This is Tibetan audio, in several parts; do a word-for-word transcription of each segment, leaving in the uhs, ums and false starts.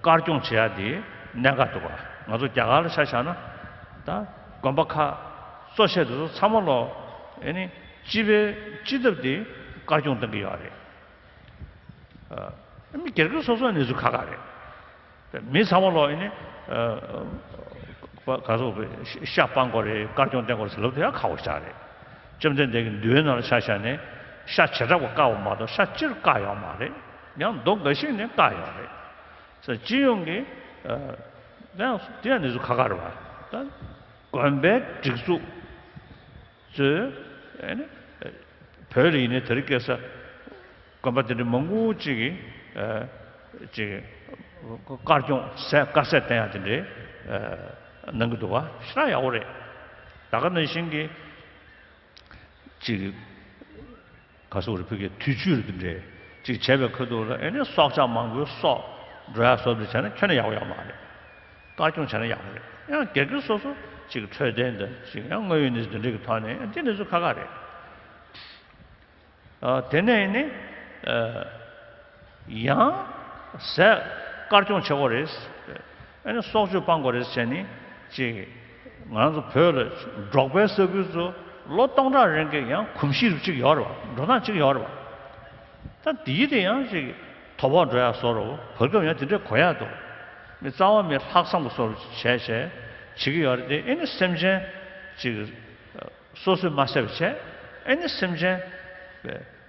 དཀར་སྐྱོང་བྱེད་ཡ་དེ་གནད་འགག་འདུག་ག་ང་ཚོ་རྒྱ་གར་ལ་ཆ་བཞག་ན་ད་དགོན་པ་ཁག་གཙོ་ཆེ་དེ་ཚོ་ཚང་མ་ལོ་ཨེ་ནི་སྤྱི་པའི་སྤྱི་ཐབ་དེ་དཀར་སྐྱོང་གཏོང་གི་ཡོད་རེད། ཨ་མི་སྒེར་སྒེར་སོ་སོའི་གནས་ཚུལ་ཁག་ཁག་རེད། མི་ཚང་མ་ལོ་ཨེ་ནི་ཨ་ག་ཚོད་ཤ་སྤང་དགོས་རེད། དཀར་སྐྱོང་བསྟེན་དགོས་རེད་ཟེར་ལབ་དེ་ཡང་ཁག་པོ་ཞིག་རེད། བཅོམ་ལྡན་འདས་ཀྱི་འདུལ་བའི་ནང་ལ་ཆ་བཞག་ནས་ཤ་བྱེ་བྲག་པ་བཀག་པ་མ་གཏོགས་ཤ་སྤྱིར་བཀག་ཡོད་མ་རེད། ཡང་མདོ་འགའ་ཞིག་ནས་བཀག་ཡོད་རེད། ས་སྤྱི་ཡོངས་ཀྱི་ཨ་དེ་ཡང་དེ་ཡང་གནས་ཚུལ་ཁག་ཁག་རེད་པ། ད་དགོན་པའི་སྒྲིག་འཛུགས་ཚོས་ཨེ་ནི་བོད་ལ་ཡིན་ནའི་དེ་རིང་ཁ་སང་དགོན་པ་དེ་འདྲ་མང་པོ་ཅིག་གིས་ཨ་ཅིག་དཀར་སྐྱོང་ཟས་དཀར་ཟས་བསྟེན་ཡ་དེ་འདྲའི་ཨ་གནང་གི་འདུག་པ། ཞེ་དྲག་ཡག་པོ་རེད། ད་ག་ནང་བཞིན་གྱི་ཅིག་ག་སོག་རེ་ཕུལ་གྱི་དུས་ཆུ་རེ་དེ་འདྲའི་ཅིག་བྱས་པའི་ཁ་ཐུག་ལ་ཨེ་ནི་སྲོག་ཆགས་མང་པོའི་སྲོག་འགྲོ་ཡ་བཟོ་འདྲ་བྱས་ན་ཁྱོན་ནས་ཡག་པོ་ཡོད་མ་རེད། དཀར་སྐྱོང་བྱས་ན་ཡག་པོ་རེད། ཡང་སྒེར་སྒེར་སོ་སོ་ཅིག་འཕྲོད་བསྟེན་དང་ཅིག་ཡང་དངོས་ཡོད་གནས་ཚུལ་དེ་འདྲ་གི་ཐོག་ནས་ཨ་དེ་གནས་ཚུལ་ཁག་ཁག་རེད། ཨ་དེ་ནས་ནི་ཨ་ཡང་ཟས་དཀར་སྐྱོང་བྱེད་དགོས་རེད། ཨ་ནི་སྲོག་གཅོད་སྤང་དགོས་རེད་ཟེར་ནི་ཅིག་ང་རང་ཚོ་བོད་ལ་འབྲོག་པའི་ས་ཁུལ་ཚོ་ལོ་སྟོང་ཕྲག་རིང་གི་ཡང་གོམས་གཤིས་རུ་ཅིག་ཡོད་རེད་པ། འགྲོ་སྟངས་ཅིག་ཡོད་རེད་པ། ད་འདིའི་དེ་ཡང་ཅིག་དོ་ཕོག་འགྲོ་ཡ་བཟོ་འདྲ་བོ་བར་སྐབས་ཡང་དེ་འདྲའི་གོ་ཡ་འདུག་མི་རྩ་བ་མི་ལྷག་བསམ་གྱི་བཟོ་འདྲ་བྱས་བྱས་བྱེད་ཀྱི་ཡོད་རེད་དེ། ཨེ་ནི་སེམས་ཅན་ཅིག་སོ་སོས་མ་བསད་པ་བྱས། ཨེ་ནི་སེམས་ཅན་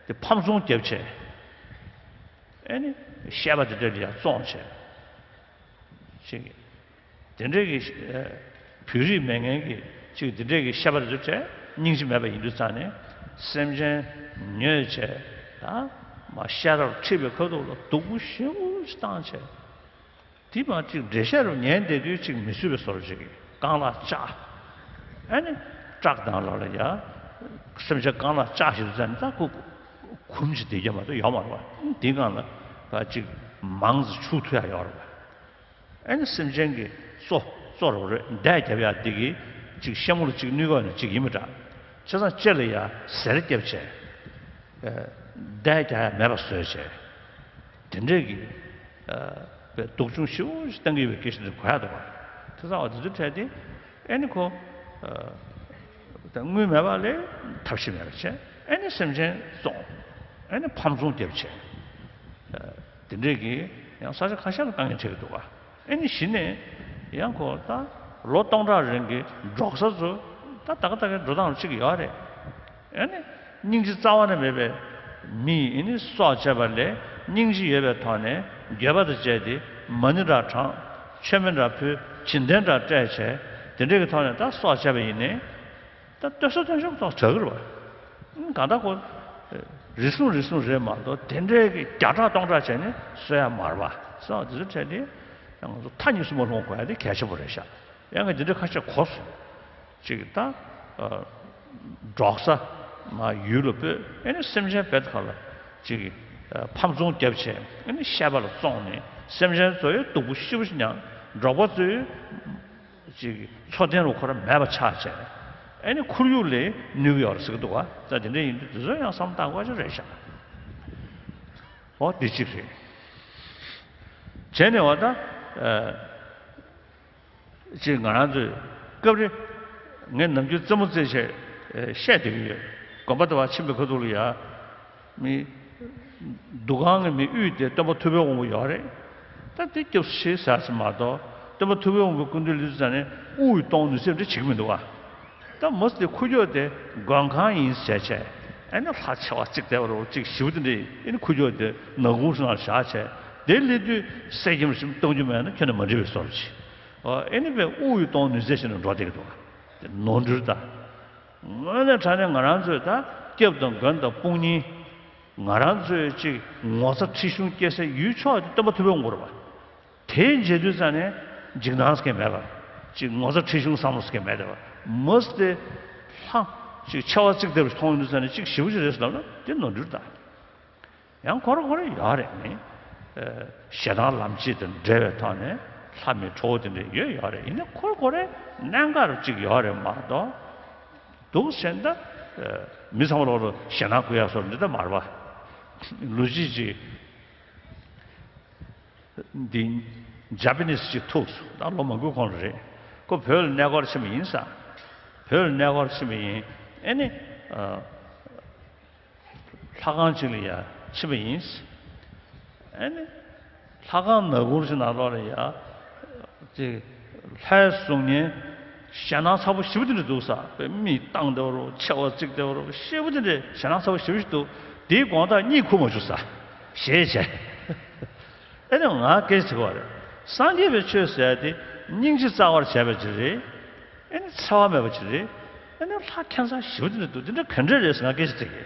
དེ་ཕམ་ཚོང་རྒྱབ་བྱས། ཨེ་ནི་བཤད་པ་དེ་འདྲ་ལ་ཡང་བཙོང་བྱས། ཅིག་དེ་འདྲའི་གི་ཨ་བོད་རིགས་མེད་མཁན་གྱི་ཅིག་དེ་འདྲའི་གི་བཤད་པ་དེ་ཚོ་བྱས། སྙིང་རྗེ་མེད་པ་ཡིན་དུས་ཙང་ནས་སེམས་ཅན་ཉོས་བྱས། ད་མ་ཤ་རར་ཁྲིད་པའི་ཁ་ཐུག་ལ་སྡུག་པོ་ཞེ་པོ་ཞིག་བཏང་བྱས། དེ་མ་གཅིག་འགྲེལ་བཤད་རུ་ཉན་བསྡད་དུས་གཅིག་མི་བཟོད་པའི་བཟོ་འདྲ་ཅིག་རྐང་ལག་བཅག་ཨ་ནི་བཀྲག་མདངས་ལ་ལ་ཡ། སེམས་ཅན་རྐང་ལག་བཅག་ཞིག་ཏུ་བཙལ་ནས་ད་ཁོ་གུམ་གྱིས་བསྡད་རྒྱུ་མ་གཏོགས་ཡོད་མ་རེད་པ། དེའི་སྒང་ལ་ཕར་གཅིག་མང་ཙམ་བྱུག་ཐུབ་ཡ་ཡོད་རེད་པ། ཨ་ནི་སེམས་ཅན་གྱི་གཙོ་གཙོ་རེད་པ། རེད་འདས་རྒྱབ་ཡ་འདི་གིས་གཅིག་ཤ་མུ་ལ་གཅིག་གནོད་ཀྱི་ཡོད་ན་གཅིག་ཡིན་པ་འདྲ། བྱས་ཙང་ལྕེ་ལ་ཡ་གཟེར་རྒྱབ་བྱས། འདས་རྒྱག་ཡ་མེད་པ་བཟོས་བྱས། དེ་འདྲས་ཀྱི་ཨ་པའི་སྡུག་སྦྱོང་ཞེ་པོ་ཞིག་བཏང་གི་ཡོད་པའི་སྐད་ཆ་འདི་གོ་ཡ་འདུག་པ། དེ་ཚོ་འོ་དེ་ཚོའི་གྲས་དེ་ཨེ་ནི་ཁོ་ཨ་དངུལ་མེད་པ་ལས་ཐབས་ཤེས་མེད་པ་བྱས། ཨེ་ནི་སེམས་ཅན་བཙོང་། ཨེ་ནི་ཕམ་ཚོང་རྒྱབ་བྱས། ཨ་དེ་འདྲས་ཀྱི་ཡང་ས་ཆ་ཁ་ཤས་ལ་དཀའ་ངལ་འཕྲད་ཀྱི་འདུག་པ། ཨེ་ནི་གཞི་ནས་ཡང་ཁོ་ད་ལོ་སྟོང་ཕྲག་རིང་གི་འབྲོག་ས་ཚོ་ད་ད་ག་ད་གའི་འགྲོ་སྟངས་ལ་ཅིག་ཡོད་རེད། ཨེ་ནི་སྙིང་རྗེ་རྩ་བ་ནས་མེད་པའི་མི་ཡིས་ཨེ་ནི་སྲོག་བཅད་པ་ལས་སྙིང་རྗེ་ཡོད་པའི་ཐོག་ནས་འགྱོད་པ་དང་བཅས་ཏེ་མ་ཎི་འདྲ་བགྲངས། མཆོད་མེ་འདྲ་ཕུལ། བྱིན་རྟེན་འདྲ་སྤྲད་བྱས། དེ་འདྲའི་གི་ཐོག་ནས་ད་སྲོག་བཅད་པ་ཡིན་ནའི་ད་ལྟོས་ས་ལྟོས་འཇོག་ཏོག་དྲག་གི་རེད་པ། གང་ལྟར་ཁོ་རེ་ཟུང་རེ་ཟུང་རེད་མ་གཏོགས་དེ་འདྲའི་གི་བརྒྱ་ཕྲག་སྟོང་ཕྲག་བྱས་ནས་གསོད་ཡ་མ་རེད་པ། སོ་དེ་ཚོ་འཕྲད་དེ་ཡང་ང་ཚོ་མཐའ་གཉིས་སུ་མ་ལྷུང་དགོས་ཡ་དེ་གལ་ཆེན་པོ་རེད་ཤག་ཡང་ང་འདི་འདྲ་ཁ་ཤས་གོ་སོང་། ཅིག་ད་ཨ་འབྲོག་ས་མ་ཡུལ་ལ་སྤོས། ཨེ་ནི་སེམས་ཅན་བེད་ཁ་ལ་ཅིག་ཨ་ཕམ་ཚོང་རྒྱབ་བྱས། ཨེ་ནི་བཤད་པ་ལ་བཙོང་ནས་སེམས་ཅན་ཚོ་ཡི་སྡུག་པོ་ཞེ་པོ་ཞིག་མྱངས། འབྲོག་པ་ཚོའི་ཅིག་འཚོ་རྟེན་རུ་ཁོ་རང་མེད་པ་ཆགས་བྱས། ཨེ་ནི་ཁོར་ཡུག་ལ་གནོད་ཀྱི་ཡོད་རེད་ཟེར་གྱི་འདུག་པ། ད་དེ་འདྲ་ཡིན་དུས་དེ་ཚོ་ཡང་བསམ་བློ་བཏང་དགོས་ཅིག་རེད་ཤག་འོ་དེ་གཅིག་རེད། བྱས་ནས་འོ་ད་ཨ་ཅིག་ང་རང་ཚོས་སྐབས་རེ་ངས་ནམ་རྒྱུན་རྩེད་མོ་རྩེ་བྱས་ཨ་བཤད་བསྡད་ཀྱི་ཡོད། དགོན་པ་དེ་བར་ཕྱིན་པའི་ཁ་ཐུག་ལ་ཡ། མི་འདུ་ཁང་གི་མི་དབུས་དེ་སྟོན་པ་ཐུབ་པའི་དབང་པོ་ཡོད་རེད། ད་དེ་སྐྱབས་སུ་མཆི་ཟེར་ཞིག་མ་གཏོགས་སྟོན་པ་ཐུབ་པའི་དབང་པོའི་སྐུ་མདུན་སླེབས་དུས་ཙང་ནས་དབུགས་གཏོང་ནུས་ཚད་འདྲ་བྱེད་ཀྱི་མི་འདུག་པ། ད་མོ་དེ་ཁུག་ཀྱོག་དེ་མགོན་ཁང་ཡིན་ཟེར་བྱས། ཨ་ནི་ལྷ་ཆེ་བ་གཅིག་བསྡད་པ་རེད་པ། གཅིག་ཞེ་པོ་དེ་འདྲ་ཨ་ནི་ཁུག་ཀྱོག་དེ་ནག་ཁུང་ནང་བཞག་བྱས། དེ་སླེབས་དུས་གསེར་སྐྱེམས་ཞིག་གཏོང་རྒྱུ་མེད་ན་ཁྱོན་ནས་མ་འགྲིག་པའི་བཟོ་འདྲ་ཅིག་འོ་ཨ་ནི་དཔེ་དབུགས་གཏོང་ནུས་ཚད་ཞིག་ནས་འགྲོ་བསྡད་ཀྱི་འདུག་པ། དེ་ནོར་འཁྲུལ་ད། དངོས་གནས་དྲང་གནས་ང་རང་ཚོས་ད་སྐྱབས་དང་མགོན་དང་དཔུང་གཉེན། ང་རང་ཚོས་ཅིག་ངོ་ཚ་ཁྲེལ་གཞུང་སྐྱེ་སའི་ཡུལ་ཕྱོགས་དེ་སྟོན་པ་ཐུབ་པའི་དབང་པོ་རེད་པ། དེ་མཇལ་དུས་ཙང་ནས་འཇིགས་སྣང་ཟེར་མཁན་མེད་པ། ཅིག་ངོ་ཚ་ཁྲེལ་གཞུང་བསམ་བློ་ཟེར་མཁན་མེད་པ། མོ་དེ་ལྷ་ཅིག་ཆེ་བ་གཅིག་བསྡད་པ་མཐོང་ཡོང་དུས་ཙང་ནས་ཅིག་ཞེ་པོ་ཅིག་རེད་ཟེར་ལབ་ན་དེ་ནོར་འཁྲུལ་ད། ཡང་ཁོ་རང་ཁོ་རང་ཡོད་རེད་ནི། ཨ་ཞེ་སྡང་ལམ་བྱེད་དང་འབྲེལ་བའི་ཐོག་ནས་ལྷ་མི་ཁྲོ་བོ་དེ་འདྲ་ཡོད་ཡོད་རེད། ཡིན་ནའི་ཁོ་རང་ཁོ་རང་གནད་འགག་ཅིག་ཡོད་རེད་མ་གཏོགས། འདུག་ཟེར་ན་ད་ཨ་མི་ཚང་མ་ལོག་ལ་ཞེ་སྡང་ཁུར་ཡ་བཟོ་འདི་ད་མ་རེད་པ། ལོ་རྒྱུས་ཅིག་འདི་ ཇ་པ་ནིས་ཅིག་ཐུག་སོང་། ད་ལོ་མང་པོའི་གོང་ལ་རེད། ཁོ་བོད་ལ་གནས་སྐོར་ཕྱིན་པ་ཡིན་ས། བོད་ལ་གནས་སྐོར་ཕྱིན་པ་ཡིན། ཨེ་ནི། ཨ། ལྷ་ཁང་ཅིག་ལ་ཡ་ཕྱིན་པ་ཡིན། ཨེ་ནི། ལྷ་ཁང་ནག་ཁུང་ཅིག་ནང་ལོགས་ལ་ཡ། ཅིག་ལྷའི་གཟུགས་བརྙན་ཞེད་སྣང་ཚ་པོ་ཞེ་པོ་དེ་འདྲ་འདུག་ས། དཔེ་མིག་བཏང་བསྡད་པ་རོ། མཆེ་བ་གཙིགས་བསྡད་པ་རོ། ཞེ་པོ་དེ་འདྲ་ཞེད་སྣང་ཚ་པོ་ཞེ་པོ་ཞིག་འདུག་དེའི་དགོང་དག་གཉིད་ཁུག་མ་བྱུང་ས། ཞེད་བྱས། ཨེ་ནི་ང་སྐད་ཆ་དྲིས་པ་རེད། སངས་རྒྱས་པའི་ཆོས་ཟེར་ཡ་དེ་སྙིང་རྗེ་རྩ་བར་བྱས་པ་ཅིག་རེད། ཨེ་ནི་འཚེ་བ་མེད་པ་ཅིག་རེད། ཨེ་ནི་ལྷ་ཁྱད་མཚར་ཞེ་པོ་དེ་འདྲ་འདུག་དེ་འདྲ་ག་འདྲ་རེད་ཟེར་ང་སྐད་ཆ་དྲིས་ཀྱི།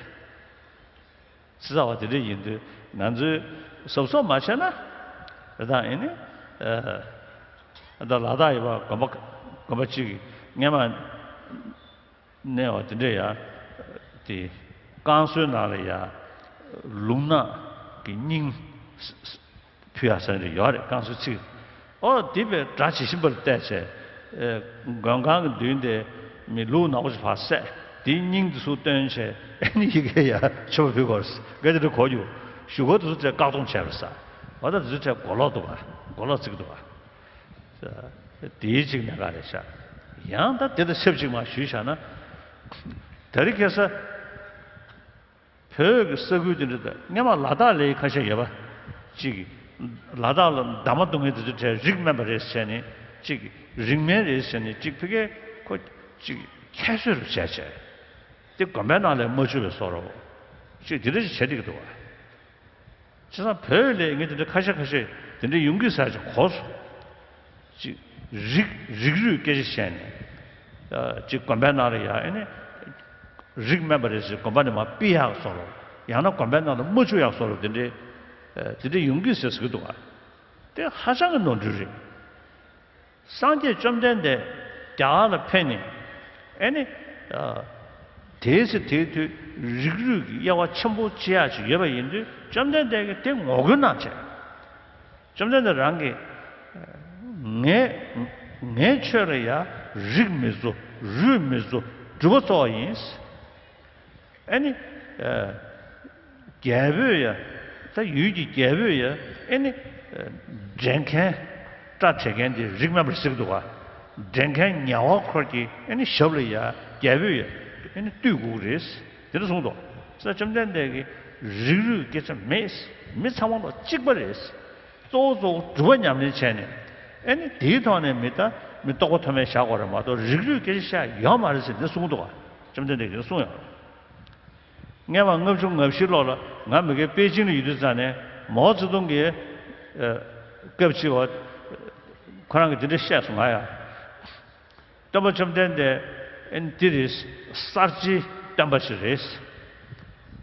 ཇི་ལྟ་བ་དེ་འདྲ་ཡིན་དུས་ང་ཚོས་གཟབ་གཟབ་མ་བྱས་ན། རེད་དང་ཨེ་ནི། ཨ། ད་ལ་དྭགས་ཡོད་པ་དགོན་པ་དགོན་པ་གཅིག་གིས་སྔས་མ་གནས་པ་དེ་འདྲ་ཡ། དེ་བསྐང་གསོའི་ནང་ལ་ཡ། ལུག་ནག་གི་སྙིང་ཕུལ་ཡ་ཟེར་ནས་ཡོད་རེད། བསྐང་གསོའི་ཚིག་ཨོ་དེ་བས་སྒྲ་ཇི་བཞིན་པར་བལྟས་བྱས། ཨེ། མགོན་ཁང་གི་མདུན་དེ་མི་ལུག་ནག་པོ་ཞིག་ཕར་བསད། དེའི་སྙིང་དེ་ཚུར་བཏོན་བྱས། ཨེ་ནི་ཡི་གེ་ཡ་མཆོད་པ་ཕུལ་དགོས་རེད། སྐད་ཆ་འདྲ་གོ་རྒྱུ། ཞུ་སྒོ་དེ་ཚོ་བཅས་བཀག་སྡོམ་བྱས་པ་རེད་ས། འོ་ད་དེ་ཚོ་བཅས་གོ་ལོག་འདུག་ག་གོ་ལོག་བརྩི་གི་འདུག་ག་དེའི་གཅིག་གནད་འགག་རེད་ཤག་ཡང་ད་དེ་དང་ཆབས་ཅིག་མར་ཞུས་བཞག་ན། དེ་རིང་ཁ་སང་བོད་ཀྱི་ས་ཁུལ་དེ་འདྲ་དང་སྔས་མ་ལ་དྭགས་ལ་ཡི་ཁ་ཤས་ཡོད་པ། གཅིག་ལ་དྭགས་ལ་འདབ་མ་རྡུང་མཁན་དེ་ཚོ་གྲས་རིགས་དམན་པ་རེད་ཟེར་ནས་གཅིག་རིགས་དམན་རེད་ཟེར་ནས་གཅིག་ཕ་གིར་ཁོ་གཅིག་ཁྱད་གསོད་རུ་བྱས་བྱས། དེ་དགོན་པའི་ནང་ལ་མ་བཅུག་པའི་བཟོ་འདྲ་པོ། གཅིག་དེ་འདྲ་ཞིག་བྱས་བསྡད་ཀྱི་འདུག་བ། བྱས་ཙང་བོད་ལ་ངས་དེ་འདྲ་ཁ་ཤས་ཁ་ཤས་དེ་འདྲ་ཡོང་གི་ཟེར་ཅིག་གོ་སོང་། ཅིག་རིགས་རིགས་རུས་སྐད་ཆ་བཤད་ནས། ཨ། ཅིག་དགོན་པའི་ནང་ལ་ཡ་ཨེ་ནི། རིགས་དམན་པ་རེད་ཟེར་དགོན་པ་ནས་མར་ཕུད་ཡག་བཟོ་འདྲ། ཡང་ན་དགོན་པའི་ནང་ལ་མ་བཅུག་ཡག་བཟོ་འདྲ། དེ་འདྲའི། ཨ། དེ་འདྲ་ཡོང་གི་ཟེར་ཟེར་གི་འདུག་བ། དེ་ཧ་ཅང་གི་ནོར་འཁྲུལ་རེད། སངས་རྒྱས་བཅོམ་ལྡན་འདས་རྒྱ་གར་ལ་ཕེབས་ནས། ཨེ་ནི། ཨ། དེའི་ཚེ་དེའི་དུས་རིགས་རུས་ཀྱི་དབྱེ་བ་ཆེན་པོ་ཕྱེ་ཡག་ཅིག་ཡོད་པ་ཡིན་དུས་བཅོམ་ལྡན་འདས་ཀྱིས་དེ་ངོ་རྒོལ་གནང་བྱས། བཅོམ་ལྡན་འདས་རང་གིས། ངས་ངའི་ཆོས་ལ་ཡ་རིགས་མི་བཟོ། རུས་མི་བཟོ། སྒྲུབ་པ་གཙོ་བོ་ཡིན། ཨེ་ནི། ཨ། རྒྱལ་པོས་ཡ། ད་ཡུལ་གྱི་རྒྱལ་པོས་ཡ། ཨེ་ནི། ཨ། འདྲེན་མཁན། སྐྲ་བྲེག་མཁན་དེ་རིགས་དམན་པ་ཟེར་གི་འདུག་ག་འདྲེན་མཁན་ཉེ་བར་འཁོར་གྱི་ཨེ་ནི་ཞབས་ལ་ཡ་རྒྱལ་པོས་ཡ། ཨེ་ནི་བཏུད་དགོས་ཀྱི་རེད། དེ་འདྲ་གསུངས་འདུག་ས། བཅོམ་ལྡན་འདས་ཀྱིས་རིགས་རུས་སྐད་ཆ་མེད། མི་ཚང་མ་ལ་གཅིག་པ་རེད། གཙོ་བོ་གཙོ་བོ་སྒྲུབ་པ་ཉམས་ལེན་བྱས་ནས། ཨེ་ནི་དེའི་ཐོག་ནས་མི་ད་མི་རྟོགས་པ་ཐོགས་མེད་བཞག་དགོས་རེད་མ་གཏོགས་རིགས་རུས་སྐད་ཆ་བཤད་ཡོད་མ་རེད་ཟེར་འདི་གསུངས་འདུག་ག་བཅོམ་ལྡན་འདས་ཀྱིས་གསུངས་ཡོད། སྔོན་མ་ལྔ་བཅུ་ང་བཞི་ལོ་ལ་ང་མ་གིར་པེ་ཅིང་ལ་ཡོད་དུས་ཙང་ནས་མའོ་ཙེ་ཏུང་གིས། ཨ། སྐབས་གཅིག་བ། ཁོ་རང་གིས་འདི་འདྲ་བཤད་སོང་ང་ཡ། སྟོན་པ་བཅོམ་ལྡན་འདས་ཨེ་འདི་རེད། གསར་བརྗེའི་སྟོན་པ་ཞིག་རེད།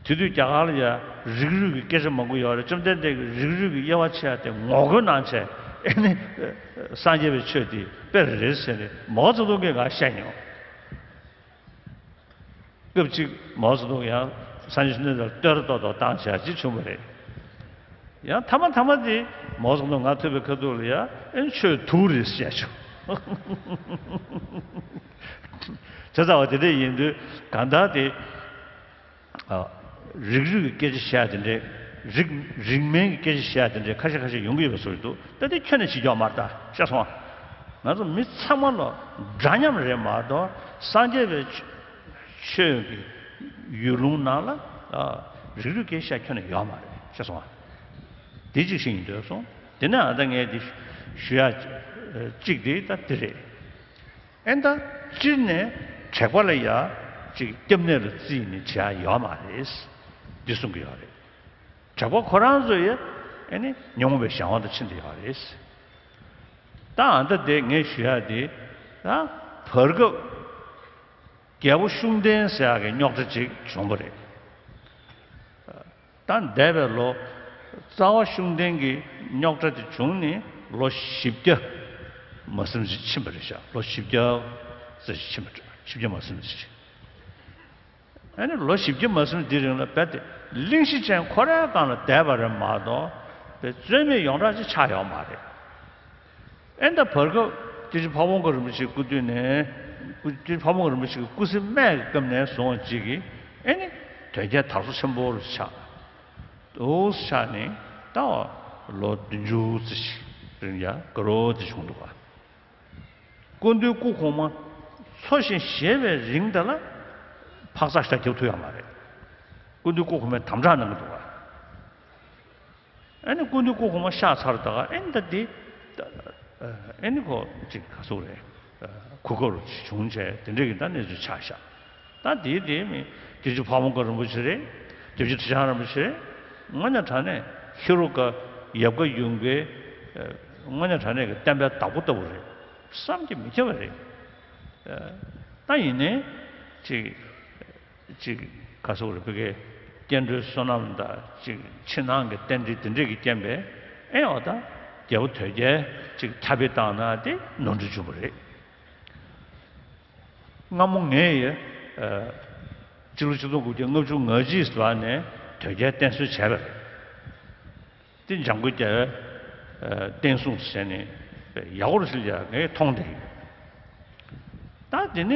དེ་དུས་རྒྱ་གར་ལ་ཡ་རིགས་རུས་ཀྱི་སྐད་ཆ་མང་པོ་ཡོད་རེད། བཅོམ་ལྡན་འདས་ཀྱིས་རིགས་རུས་ཀྱི་དབྱེ་བ་ཕྱེ་ཡ་དེ་ངོ་རྒོལ་གནང་བྱས། ཨེ་ནི་སངས་རྒྱས་པའི་ཆོས་འདི་དཔེ་རེད་ཟེར་ནས་མའོ་ཙེ་ཏུང་གིས་ང་བཤད་མྱོང་། སྐབས་གཅིག་མའོ་ཙེ་ཏུང་ཡང་སངས་རྒྱས་བཅོམ་ལྡན་འདས་ལ་བསྟོད་ར་ཏོག་ཏོག་བཏང་བྱས་ཅིག་བྱུང་བ་རེད། ཡང་མཐའ་མ་མཐའ་མ་དེ་མའོ་ཙེ་ཏུང་ང་ཐུག་པའི་ཁ་ཐུག་ལ་ཡ་ཨེ་ཆོས་དུག་རེད་བཤད་བྱུང་། བྱས་ཙང་བ་དེ་འདྲ་ཡིན་དུས་གང་ལྟར་དེ། ཨ། རིགས་རུས་ཀྱི་སྐད་ཆ་བཤད་དེ་འདྲའི། རིགས་རིགས་དམན་གྱི་སྐད་ཆ་བཤད་དེ་འདྲའི་ཁ་ཤས་ཁ་ཤས་ཡོང་གི་ཡོད་པའི་བཟོ་ཞིག་འདུག་ད་དེ་ཁྱོན་ནས་བྱེད་ཀྱི་ཡོད་མ་རེད། ད་ཤེས་སོང་ང་། ང་ཚོ་མི་ཚང་མ་ལ་འདྲ་མཉམ་རེད་མ་གཏོགས་སངས་རྒྱས་པའི་ཆོས་ཀྱི་ཡུལ་ལུང་ནང་ལ། ཨ། རིགས་རུས་སྐད་ཆ་ཁྱོན་ནས་ཡོད་མ་རེད། ཤེས་སོང་ང་། དེ་གཅིག་ཤེས་ཡིན་འདོད་སོང་། དེ་ནས་ཨ་ད་ངས་འདི་ཞུ་ཡ་གཅིག་དེ་ད་དེ་རེད། ཨེ་ད་སྤྱིར་ནས་དྲེགས་པ་ལ་ཡ་གཅིག་སྐྱབས་གནས་ལ་བརྩིས་ནས་བྱེད་ཡ་ཡོད་མ་རེད། འདི་གསུང་གི་ཡོད་རེད། དྲེགས་པ་ཁོ་རང་ཚོ་ཡ་ཨེ་ནི་ཉོན་མོངས་པའི་གཞན་དབང་དུ་ཕྱིན་བསྡད་ཡོད་རེད། ད་ཨ་ད་དེ་ངས་ཞུ་ཡ་དེ། ད་བར་སྐབས་རྒྱལ་པོ་ཤུགས་ལྡན་ཟེར་ཡག་གི་རྙོག་དྲ་ཅིག་བྱུང་བ་རེད། ད་འདས་པའི་ལོ། རྩ་བ་ཤུགས་ལྡན་གྱི་རྙོག་དྲ་དེ་བྱུང་ནས་ལོ་བཞི་བརྒྱ་མ་ཟིན་ཅིག་ཕྱིན་པ་རེད་ཤག་ལོ་བཞི་བརྒྱ་ཙམ་ཞིག་ཕྱིན་པ་རེད། བཞི་བརྒྱ་མ་ཟིན་ཅིག་ཨ་ནི་ལོ་བཞི་བརྒྱ་མ་ཟིན་འདིའི་རིང་ལ་རྦད་དེ་གླེང་གཞི་ཅན་ཁོ་རའི་སྒང་ལ་བསྡད་པ་རེད་མ་གཏོགས་དཔེ་རྩོད་མེད་ཡོངས་གྲགས་ཅིག་ཆགས་ཡོད་མ་རེད། ཨེ་ད་བར་སྐབས་སྐྱབས་རྗེ་ཕ་བོང་ཁ་རིན་པོ་ཆེའི་སྐུ་དུས་ནས། སྐུ་སྐྱབས་རྗེ་ཕ་བོང་ཁ་རིན་པོ་ཆེ་གི་སྐུ་ཚེ་སྨད་ཀྱི་སྐབས་ནས་བཟུང་ཅིག་གིས་ཨེ་ནི་དོལ་རྒྱལ་དར་སོ་ཆེན་པོ་རུ་ཆགས། འདུག་ཆགས་ནས་ད་ལོ་བདུན་ཅུ་ཙམ་ཞིག་ རིང་ཡ་དགའ་རབ་དེ་བྱུང་འདུག་ག། སྐུ་མདུན་སྐུ་གོང་མ་འཚོ་ཞིང་གཞེས་པའི་རིང་དེ་ལ་འཕག་འཚག་ཞེ་དྲག་རྒྱབ་ཐུབ་ཡོད་མ་རེད། སྐུ་མདུན་སྐུ་གོང་མས་དམ་དྲག་གནང་གི་འདུག་ག། ཨ་ནི་སྐུ་མདུན་སྐུ་གོང་མ་གཤེགས་ཚར་ད་ག་ཨ་ནི་ད་འདི། ཨ་ནི་ཁོ་ཅིག་ག་ཟེར་རེད། གོ་སྐབས་བྱུང་བྱས་དེ་འདྲས་ཀྱི་ད་གནས་ཚུལ་ཆགས་ཤག། ད་དེའི་དེའི་མི་སྐྱབས་རྗེ་ཕ་བོང་ཁ་རིན་པོ་ཆེ་རེད། སྐྱབས་རྗེ་ཁྲི་བྱང་རིན་པོ་ཆེ་རེད། དངོས་གནས་དྲང་གནས་ཧེ་རུ་ཀ་ཡབ་བཀའ་ཡུམ་བཀའི་དངོས་གནས་དྲང་གནས་ཀྱི་བསྟན་པའི་བདག་པོ་ལྟ་བུ་རེད། བསམ་གྱིས་མི་ཁྱབ་པ་རེད། ད་ཡིན་ནའི་ཅིག་ཅིག་ག་ཟེར་རེད། བོད་ཀྱི་སྐྱེ་འགྲོའི་བསོད་ནམས་དང་ཅིག་ཕྱི་ནང་གི་རྟེན་འབྲེལ་དེ་འདྲས་ཀྱི་རྐྱེན་པས་ཨེ་འོ་ད་རྒྱལ་པོ་དོལ་རྒྱལ་ཅིག་ཁྱབ་སྤེལ་བཏང་ན་དེ་ནོར་འཁྲུལ་བྱུང་བ་རེད། སྔ་མོ་ངས་ཡ། ཨ། སྤྱི་ལོ་ཆིག་སྟོང་དགུ་བརྒྱ་ལྔ་བཅུ་ང་གཅིག་ལོ་ནས་དོལ་རྒྱལ་བསྟེན་གསོལ་བྱས་པ་རེད། དེ་འཇམ་མགོན་རྒྱལ་བའི་བསྟན་སྲུང་བྱས་ནས་ཡག་པོ་རེད་ཟེར་ཡ་ངས་མཐོང་བསྡད་ཡོད། ད་དེ་ནས་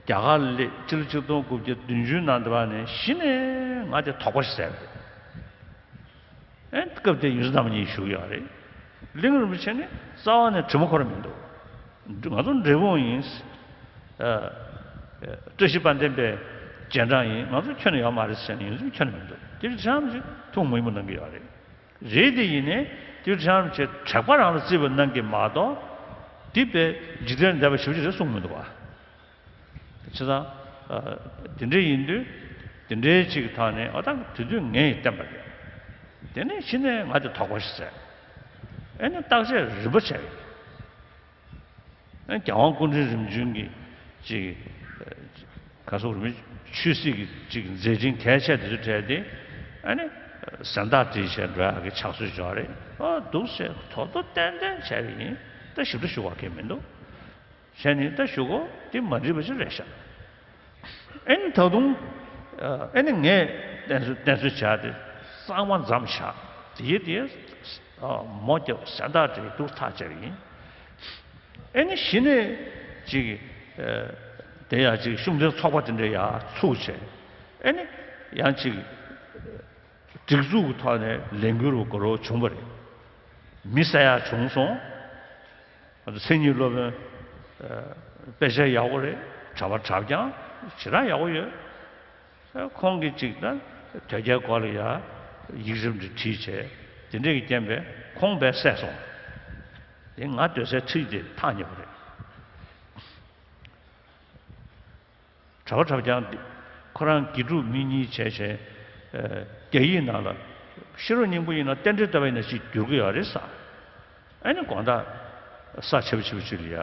རྒྱ་གར་སླེབས། སྤྱི་ལོ་ཆིག་སྟོང་དགུ་བརྒྱ་བདུན་ཅུ་ནང་དེ་བ་ནས་གཞི་ནས་ང་དེ་དོགས་པ་ཞིག་ཟ་བ་རེད། ཨེ། སྐབས་དེར་ཡོངས་འཛིན་རྣམ་གཉིས་བཞུགས་ཡོད་རེད། གླིང་རིན་པོ་ཆེ་ནི་རྩ་བ་ནས་དྲི་མ་འཁོར་མི་འདུག། ང་ཚོ་འབྲས་སྤུངས་ཡིན། ཨ། བཀྲ་ཤིས་དཔལ་ལྡན་པའི་རྗེས་འབྲང་ཡིན། ང་ཚོ་ཁྱོན་ནས་ཡོད་མ་རེད་ཟེར་ནས་ཡོངས་འཛིན་ཁྱོན་ནས་མི་འདུག། དེ་བྱས་ཙང་ཐུགས་མོས་མོས་གནང་གི་ཡོད་རེད། རེད་དེ་ཡིན་ནའི་དེ་བྱས་ཙང་དྲེགས་པ་རང་ལ་བརྩི་བ་གནང་གི་མ་གཏོགས། དེ་བས་འཇིག་རྟེན་འདས་པ་ཞེ་པོ་ཅིག་རེད་གསུངས་མི་འདུག་བ། བྱས་ཙང་། ཨ། དེ་འདྲ་ཡིན་དུས། དེ་འདྲའི་ཅིག་ཐོག་ནས་ཨ་ད་དེ་དུས་ངས་བསྟན་པ་རེད། དེ་ནས་གཞི་ནས་ང་དེ་དོགས་པ་ཞིག་ཟ། ཨེ་ནས་བརྟག་དཔྱད་རིམ་པ་བྱས། ཨེ། རྒྱལ་དབང་སྐུ་ཕྲེང་རིམ་བྱོན་གྱི་ཅིག་ག་ཟེར་རེད། ཆོས་སྲིད་ཀྱི་ཅིག་མཛད་འཕྲིན་གལ་ཆེ་དེ་ཚོ་གྲས་དེ། ཨ་ནི་ཟན་བརྟག་བསྒྲིལ་བྱས་འགྲོ་ཡག་གི་ཕྱག་སྲོལ་ཅིག་ཡོད་རེད། ཨ། འདུག་སེ་ཐོག་ཏུ་ཏན་ཏན་བྱས་པ་ཡིན། ད་ཞིབ་ཕྲ་ཞུ་བ་གང་ཡང་མི་འདུག། བྱས་ནས་ད་ཞུ་སྒོ་དེ་མ་འགྲིག་པ་ཞིག་རེད་ཤག། ཨེ་ནི་ད་དུང་། ཨ། ཨེ་ནི་ངས་བསྟེན་གསོལ་བསྟེན་གསོལ་བྱས་ཏེ་གཙང་མ་མཚམས་བཞག། དེའི་དེ། ཨ། མོ་རྒྱབ་ཟན་བརྟག་བསྒྲིལ་འདུག་ཐག་བཅད་པ་ཡིན། ཨེ་ནི་གཞི་ནས་ཅིག། ཨ། དེ་ཡང་ཅིག་ཤུགས་ལྡན་ཚོགས་པ་དེ་འདྲ་ཡར་ཚུགས་བྱས། ཨེ་ནི་ཡང་ཅིག་སྒྲིག་འཛུགས་ཀྱི་ཐོག་ནས་ལས་འགུལ་རུ་དགའ་རབ་བྱུང་བ་རེད། མི་བསད་ཡག་བྱུང་སོང་། ང་ཚོ་མཚན་ཉིད་སློབ་དཔོན། ཨ། དཔེ་ཆ་ཡག་པོ་རེད། གྲྭ་པ་གྲྭ་རྐྱང་ཞེ་དྲག་ཡག་པོ་ཡོད། ཨ། ཁོང་གིས་ཅིག་ད་དོལ་རྒྱལ་སྐོར་ལ་ཡ་ཡིག་ཆ་འདི་བྲིས་བྱས། དེ་འདྲས་ཀྱི་རྐྱེན་པས་ཁོང་དཔེ་བསད་སོང་། དེ་ང་སྡོད་སའི་འཁྲིས་དེ་ཐག་ཉེ་པོ་རེད། གྲྭ་པ་གྲྭ་རྐྱང་འདི་ཁོ་རང་དགེ་ཕྲུག་མི་གཉིས་བྱས་བྱས། ཨ། རྒྱ་ཡིག་ནང་ལ་ཤེས་རབ་སྙིང་པོ་ཡིན་ན་རྟེན་འབྲེལ་བསྟོད་པ་ཡིན་ན་ཅིག་བསྒྱུར་གྱི་ཡོད་རེད་ཟེར། ཨ་ནི་དགོང་དག་ས་ཆེ་བ་ཆེ་བ་ཅིག་ལ་ཡ་